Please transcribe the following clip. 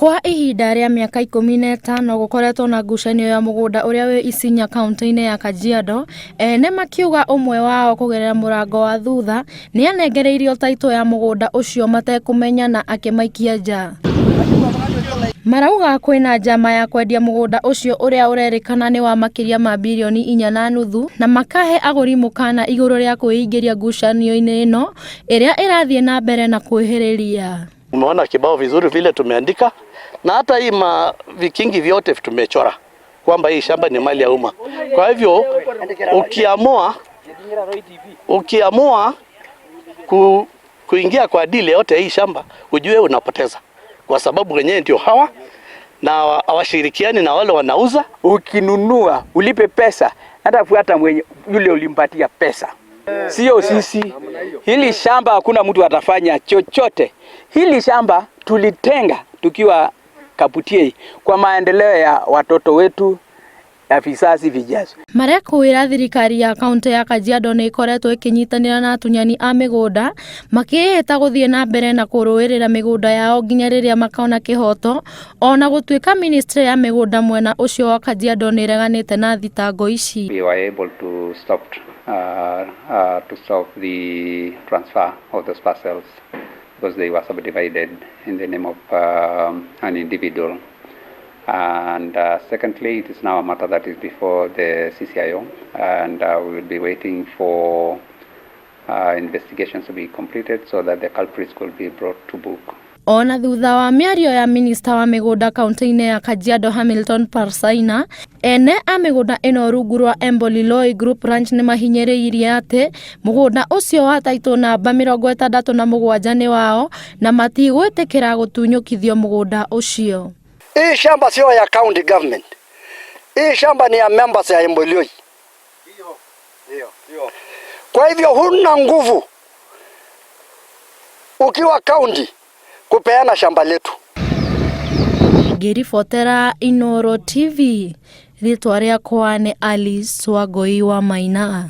Kwa ihinda rĩa mĩaka 15 gũkoretwo na ngucanio ya mũgũnda ũrĩa wĩ Isinya kaunti-inĩ ya Kajiado, ene makiuga ũmwe wao kũgerera mũrango wa thutha nĩanengereirio taitũ ya mũgũnda ũcio matekũmenya na akĩmaikia nja. Marauga kwĩna njama ya kwendia mũgũnda ũcio ũrĩa ũrerĩkana nĩ wa makĩria ma birioni 4.5 na makahe agũri mũkana igũrũ rĩa kwĩingĩria ngucanio-inĩ ĩno ĩrĩa ĩrathiĩ na mbere na kwĩhĩrĩria. Umeona kibao vizuri vile tumeandika na hata hii ma vikingi vyote tumechora kwamba hii shamba ni mali ya umma. Kwa hivyo ukiamua kuingia kwa dili yote hii shamba ujue unapoteza, kwa sababu wenyewe ndio hawa na hawashirikiani na wale wanauza. Ukinunua ulipe pesa, hata fuata mwenye yule ulimpatia pesa, sio sisi. Hili shamba hakuna mtu atafanya chochote. Hili shamba tulitenga tukiwa Kaputiei kwa maendeleo ya watoto wetu ya vizazi vijazo. Marekwĩra thirikari ya kaunti ya Kajiado nĩ ĩkoretwo ĩkĩnyitanĩra na atunyani a mĩgũnda makĩĩhĩta gũthiĩ na mbere na kũrũĩrĩra mĩgũnda yao nginya rĩrĩa makona kĩhoto, ona gũtuĩka ministry ya mĩgũnda mwena ũcio wa Kajiado nĩ ĩreganĩte na thitango ici. We were able to stop the transfer of those parcels because they were subdivided in the name of an individual. And secondly, it is now a matter that is before the CCIO, and we will be waiting for investigations to be completed so that the culprits will be brought to book. Ona thutha wa mĩario ya minista wa mĩgũnda kaunti-inĩ ya Kajiado Hamilton Parsaina, ene a mĩgũnda ĩno rungu rwa Emboliloi Group Ranch nĩ mahinyĩrĩirie atĩ mũgũnda ũcio wa taitũ namba 67 nĩ wao na matigwĩtĩkĩra gũtunyũkithio mũgũnda ũcio. Hii shamba sio ya county government. Hii shamba ni ya members ya Embolioi. Kwa hivyo huna nguvu ukiwa county kupeana shamba letu. Ngĩribotera Inooro TV, rĩtwa rĩakwa nĩ Alice Wangui wa Maina.